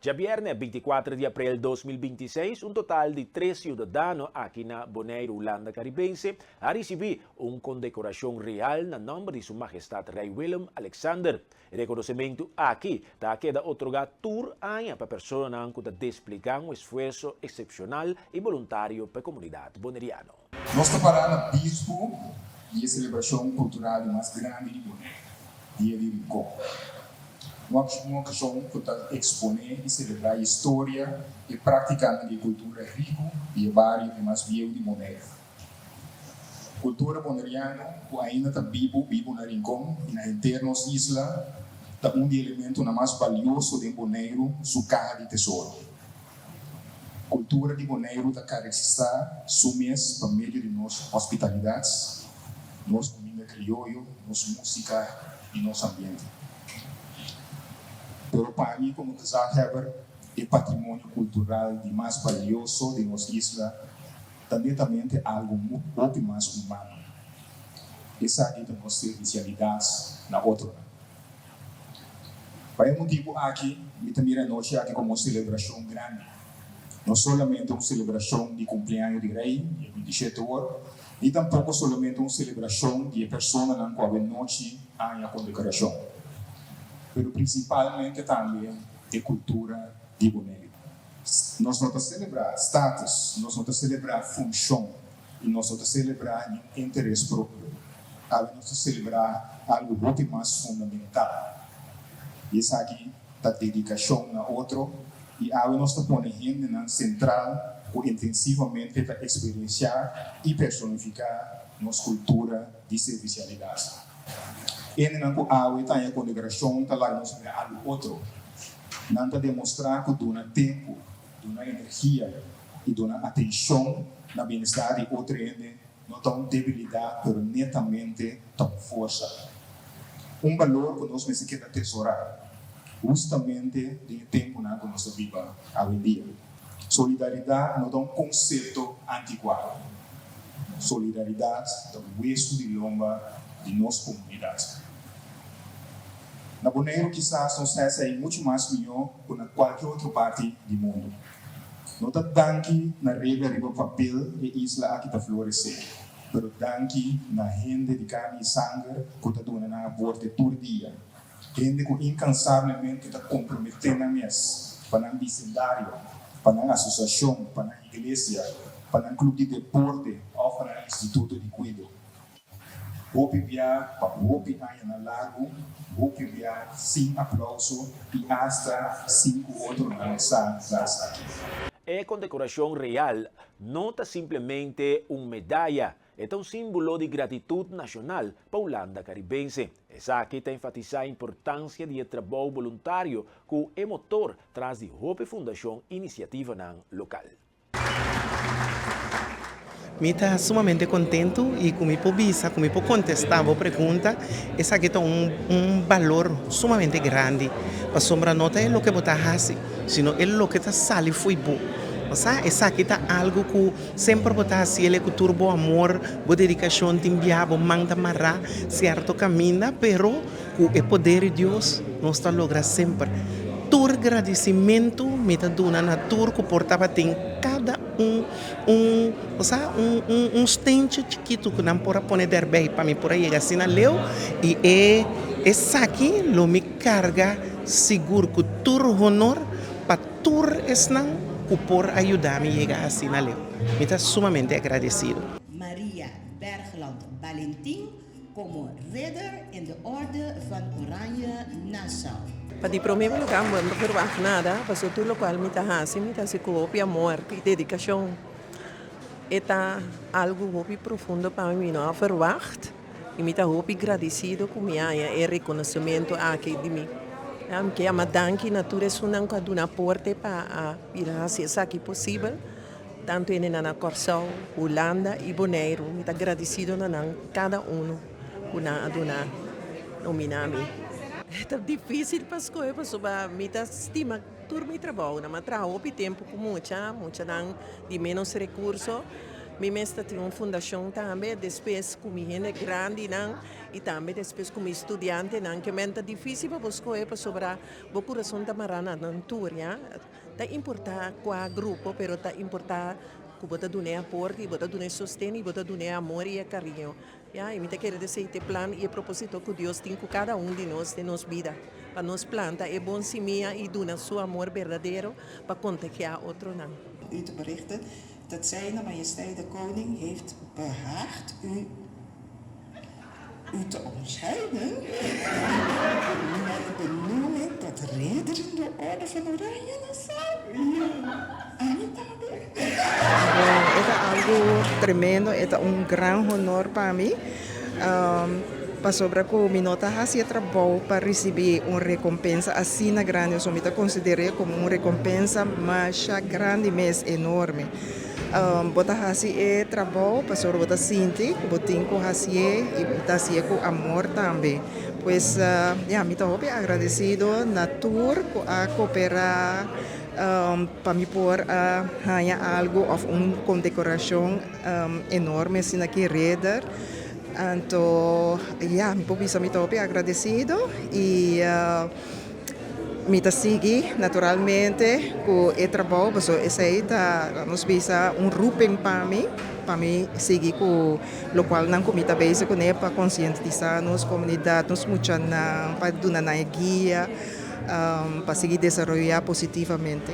Djabièrnè 24 di aprel 2026, un total di tres siudadano aki na Boneiru, Hulanda Karibense, a risibí un kondekorashon real na nòmber di Su Mahestat Rei Willem Alexander. E rekonosementu aki ta keda otorgá tur aña pa personanan ku ta desplegá un esfuerso eksepshonal i boluntario pa e komunidat boneriano. Nos ta pará na bispu di e selebrashon kultural di mas grandi di Boneiru, Dia di Rincon. Un okashon ku ta eksponé i selebrá historia i práktikanan di e kultura riku di e bario di mas bieu di Boneiru. Kultura boneriano ku ainda ta bibu bibu na Rincon i na henter nos isla ta un di e elementonan mas balioso den Boneiru su kaha di tesoro. Kultura di Boneiru ta kareksistá su mes pa medio di nos hospitalidat, nos kuminda krioyo, nos músika i nos ambiente. Pero pa mi komo gezaghebber e patrimonio kultural di mas balioso di nos isla ta netamente algu hopi mas humano. Esaki ta nos servisialidat na otronan. Pa e motibu aki mi ta mira e nochi aki komo un selebrashon grandi. No solamente un selebrashon di kumpleaño di Rei, di e 27 or, ni tampoko solamente un selebrashon di e personanan ku awe nochi haña kondekorashon, pero prinsipalmente tambe e kultura di Boneiru. Nos no ta selebrá status, nos no ta selebrá funshon i nos no ta selebrá niun interes propio. Awe nos ta selebrá algu hopi mas fundamental i esaki ta dedikashon na otro i awe nos ta pone hendenan sentral ku intensivamente ta eksperensiá i personifiká nos kultura di servisialidat. Hendenan ku awe ta haña kondekorashon ta laga nos mira algu otro. Nan ta demostrá ku duna tempu, duna energia i duna atenshon na bienestar di otro hende no ta un debilidat pero netamente ta un forsa. Un balor ku nos mester keda tesorá, hustamente den e tempunan ku nos ta biba awendia. Solidaridat no ta un konsepto antikuado. Solidaridat ta wesu di lomba di nos komunidat. Na Boneiru kisas nos ta esei muchu mas mihó ku na kualke otro parti di mundu. No ta danki na regla riba papel e isla aki ta floresé, pero danki na hende di karni i sanger ku ta duna nan aporte tur dia, hende ku inkansablemente ta komprometé nan mes pa nan bisendario, pa nan asosiashon, pa nan iglesia, pa nan klub di deporte òf pa nan instituto di kuido. Hopi bia pa hopi añanan largu, hopi bia sin aplauso i asta sin ku otronan sa ta esaki. E kondekorashon real no ta simplemente un medaya, e ta un símbolo di gratitut nashonal pa Hulanda Karibense. Esaki ta enfatisá e importansia di e trabou boluntario ku e motor tras di hopi fundashon i inisiativanan lokal. Mi ta sumamente kontentu i ku mi por bisa, ku mi por kontestá bo pregunta, esaki ta un un balor sumamente grandi, pasobra no ta e loke bo ta hasi, sino e loke ta sali fo'i bo. Bo sa, esaki ta algu ku semper bo ta hasiel ku tur bo amor, bo dedikashon, tin biaha bo man ta mará sierto kaminda, pero ku e poder di Dios nos ta logra semper. Tur gradisimentu mi ta duna na tur ku por tabatin kada un un osea un un un stenchi chikitu ku nan por a pone derbei pa mi por a yega asina leu i e esaki lo mi karga sigur ku tur honor pa tur esnan ku por a yuda mi yega asina leu. Mi ta sumamente agradesido. Maria Bergland Balentin Komo Ridder in de Orde van Oranje Nassau. Pa di promé lugá bo no ta verwagt nada, pasobra tur lokual mi ta hasi, mi ta hasi ku hopi amor i dedikashon. E ta algu hopi profundo pa mi, mi no a verwagt i mi ta hopi gradisido ku mi haña e rekonosementu aki di mi. Mi ke yama danki na tur esunnan ku a duna aporte pa a bira hasi esaki posibel. Tantu hendenan na Kòrsou, Hulanda i Boneiru, mi ta gradisido na nan kada unu ku nan a duna nominá mi. Ta difísil pa skohe pasobra mi ta stima tur mi trabounan. Mi a traha hopi tempu ku mucha, muchanan di ménos rekurso. Mi mes tin un fundashon tambe, despues ku mi hende grandinan i tambe despues ku mi studiantenan, ku ta difísil pa bo skohe pasobra bo kurason ta mará na nan tur, ya. Ta importá kua grupo, pero ta importá ku bo ta duna aporte, bo ta duna sosten, bo ta duna amor i kariño. Ya, i mi ta kere e plan i e propósito ku Dios tin ku kada un di nos den nos bida. Pa nos planta e bon simia i duna su amor berdadero pa kontagiá otronan. U te berichten dat Zijne Majesteit de Koning heeft behaagd u te onderscheiden met de benoeming tot ridder in de Orde van Oranje Nassau. Anita. Bon, ta algu tremendo, ta un gran honor pa mi. Pasobra ku mi no ta hasi trabou pa risibí un rekompensa asina grandi, so mi ta konsider'é komo un rekompensa mas grandi mes, enorme. Bo ta hasi e trabou, pasobra bo ta sinti, bo tin ku hasi i bo ta hasi ku amor tambe. Pues, ja, mi ta hopi agradesido na tur ku a koperá pa mi por haña algu òf un kondekorashon enorme asina aki, ridder. Anto, ja, mi por bisa mi ta hopi agradesido i mi ta sigui naturalmente ku e trabou, so esei ta, nos bisa, un roeping pa mi sigui ku lokual nan ku mi ta bezig kuné pa konsientisá nos komunidat, nos muchanan, pa duna nan guia, pa sigui desaroyá positivamente.